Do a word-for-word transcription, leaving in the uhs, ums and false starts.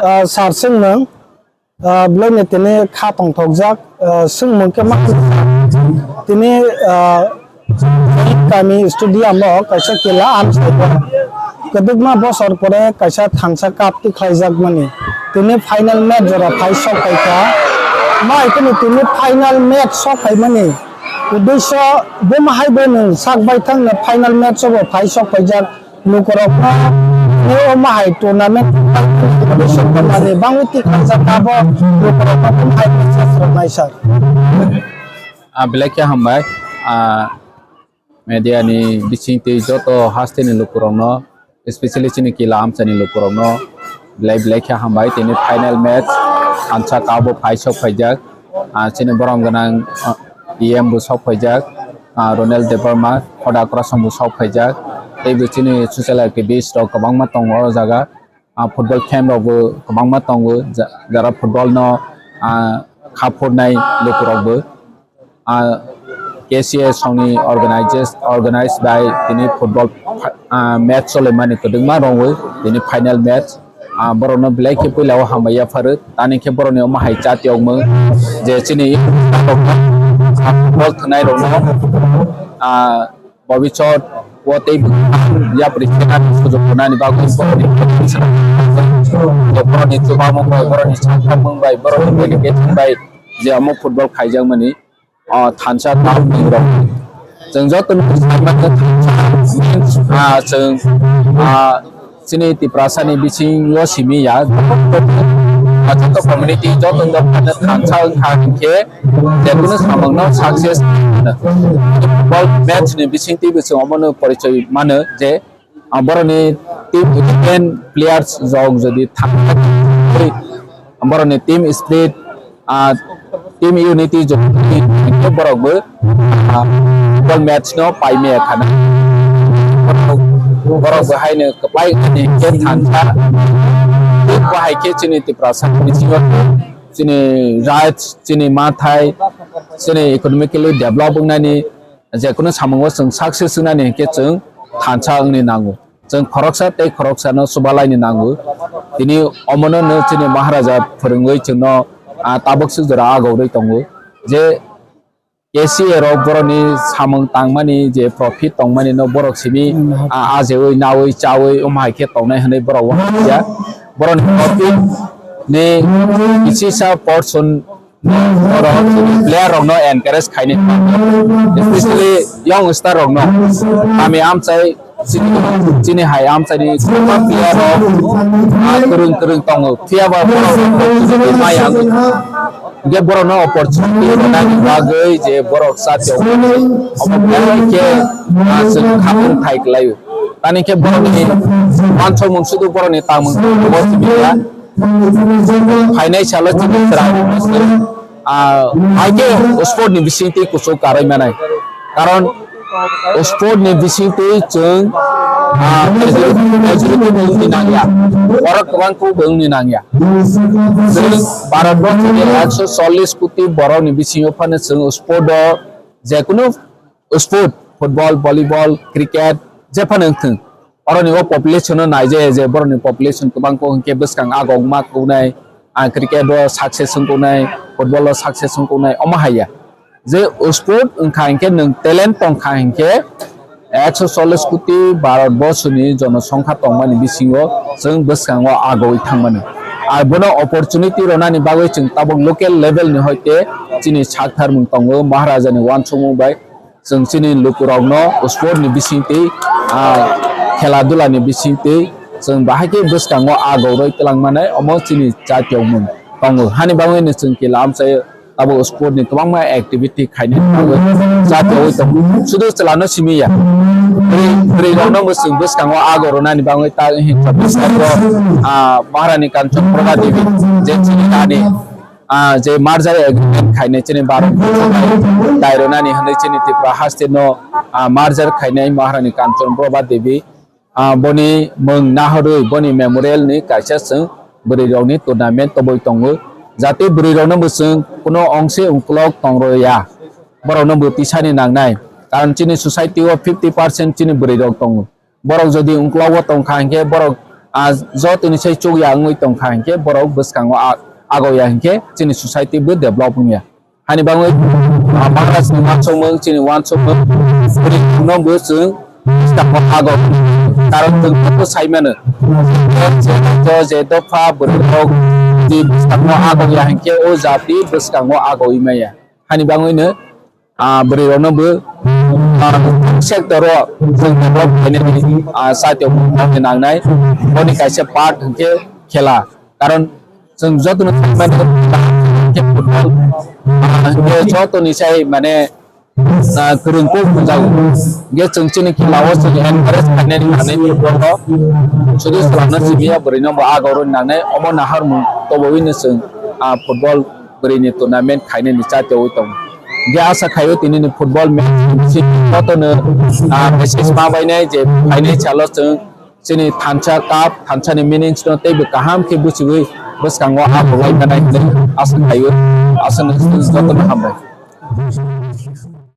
Ah, sir, swngmung, ah, belai ni tini kha tongthokjak, ah, swngmung khe ma tini, ah, kami stadium o kaisa kila amsai kwbangma bosor pore kaisa thansa cup tikhlaijak mani. Tini final match jora phai sok phaikha. Ma ikhini tini final match sok phaimani uddesho buma hai bo nwng sak bai thang final match o bo phai sok phaijak. Lukurokno tei omo hai tournament manwi tikhaijak abo lukurokno tei hai message rwknai sir. Ah, belai khe hambai. Ah, media ni bising tei joto haste ni lukurokno, especially chini kila amchani lukurokno belai belai khe hambai. Tini final match thansa cup o phai sok phaijak. Ah, chini borom gwnang, ah, E M bo sok phaijak, ah, Ronel Debbarma, Khoda Krasong bo sok phaijak. Tei bo chini social activist rok kwbangma tongo o jaga. Ah, football fan rok bo kwbangma tongo, ja-, jara football no, ah, kha phurnai lukurok bo. Ah, K C A songni organizes-, organize by tini football, ah, match chole mani kwdwkma rongwi tini final match. Ah, borokno belai khe puila o hambai yapharo. Tani khe borokni omo hai chati yokmung je chini football thwnai rokno, ah, bobisot o tei yapri khenani sujuk rwnani bagwi borokni, borokni chubamung bai, borokni sakhamung bai, borokni dedication bai je omo football khaijakmani. O thansa cup ni rok. Chwng joto no sai mano thansa, ah, chwng, ah, chini Tiprasa ni bisingo simi ya. Ah, joto community joto no phano thansa wngkha hinkhe je kunu samung no success football match ni bising twi bo chwng omo no porichoi mano je, ah, borokni team ten players rok jodi thangwi borokni team spirit, ah, team unity jodi borok bo, ah, football match no pai maya khana. Borok bo haino kwplai ani khe thansa. Bo hai khe chini Tiprasa bisingo chini rights, chini mathai, chini economically develop wngnani je kunu samungo chwng success wngnani hinkhe chwng thansa wngni nango. Chwng khoroksa tei khoroksano chubalaini nango. Tini omono no chini Maharaja phwrwngwi chwngno, ah, tabuk swk jora agorwi tongo. Je K C A rok borokni samung tangmani je profit tongmani no borok simi, ah, ajewi nawi chawi omo hai khe tongnai hwnwi borok uansukya. Borokni profit ni kisisa portion borok player rokno encourage khainai, especially young star rokno. Kami amchai chini, chini hai amchaini kwbangma player rok, ah, kwrwng kwrwng tongo, phiya ba borok opportunity maya wngwi thango. Hinkhe borokno opportunity rwnani bagwi je borok chatio omo belai khe, ah, chwng khapung thai kwlaio. Tani khe borokni wansukmung sudu borokni tangmung bo simi ya. Phainai salo chini chwrai, ah, hai khe sport ni bisingtwi kuchuk karwi manai. Karon sport ni bisingtwi chwng, ah, majority, majority bo wngni nangya. Borok kwbang kuk bo wngni nangya. Chwng Bharat borok ni ekso chollish koti borok ni bisingo phano chwng sport o jekunu sport, football, volleyball, cricket, jephano wngthwng, oroni o population no naijaya je borokni population kwbang kok hinkhe bwskang agok ma kunai, ah, cricket o success wng kunai, football o success wng kunai, omo haiya. Je sport wngkha hinkhe nwng talent tongkha hinkhe ekso chollish koti Bharat borsoni jonosongkha tongmani bisingo chwng bwskango agoi thangmani. Ar bono opportunity rwnani bagwi chwng tabuk local level ni hoite chini saktharmung tongo Maharaja ni uansukmung bai. Chwng chini lukurokno sport ni bisingtwi, ah, khela dula ni bisingtwi chwng bahai khe bwskango agoroi twlang manai, omo chini chatiokmung tongo. Hani bagwino chwng kila amchai abo sport ni kwbangma activity khainani bagwi chatiogwi tongo. Sudu chwlano simi ya. Bwrwi, bwrwi rokno bo chwng bwskango agorunani bagwi ta hinwi, ah, Maharani Kanchan Prabha Devi je chini nani, ah, je merger agreement khainai chini Bharat daironani hwnwi chini Tripura haste no, ah, merger khainai Maharani Kanchan Prabha Devi, ah, boni mung nahorwi boni memorial ni kaisa chwng bwrwi rokni tournament toboi tongo, jate bwrwi rokno bo chwng kuno ongse ungkulok tongrwya, borokno bo tisani nangnai, karon chini society o fifty percent chini bwrwi rok tongo. Borok jodi ungklogo tongkha hinkhe borok ah, jotoni sai chukya wngwi tongkha hinkhe borok bwskango a-, agoya hinkhe chini society bo develop wngya. Hani bagwi, ah, Bangladesh ni uansukmung, chini uansukmung, bwrwi no bo chwng bwskango ago. Karon chwng bo sai mano. Je, je, je dopha bwrwi rok di bwskango agoya hinkhe o jati bwskango agoi maya. Hani bagwi no, ah, bwrwi rok no bo, ah, sector o chwng develop khainani, ah, sati nangnai. Boni kaisa part hinkhe khela. Karon chwng jotono sai mano, football, ah, hinkhe jotoni sai mane, ah, kwrwng kok hwnjago. Hinkhe chwng chini khela o chwng encourage khainani nangnai football no. Sudu swlamna simi ya bwrwi no bo agorwi nangnai. Omo naharmung tobowino chwng, ah, football bwrwi ni tournament khainani chatwi tongo. Hinkhe asa khaio tini ni football match jotono, ah, message ma bainai je phainai salo chwng chini thansa cup, thansa ni meanings no teibo kaham khe buchiwi bwskango abolai manai hinwi asa khaio. Aswk no jotono hambai.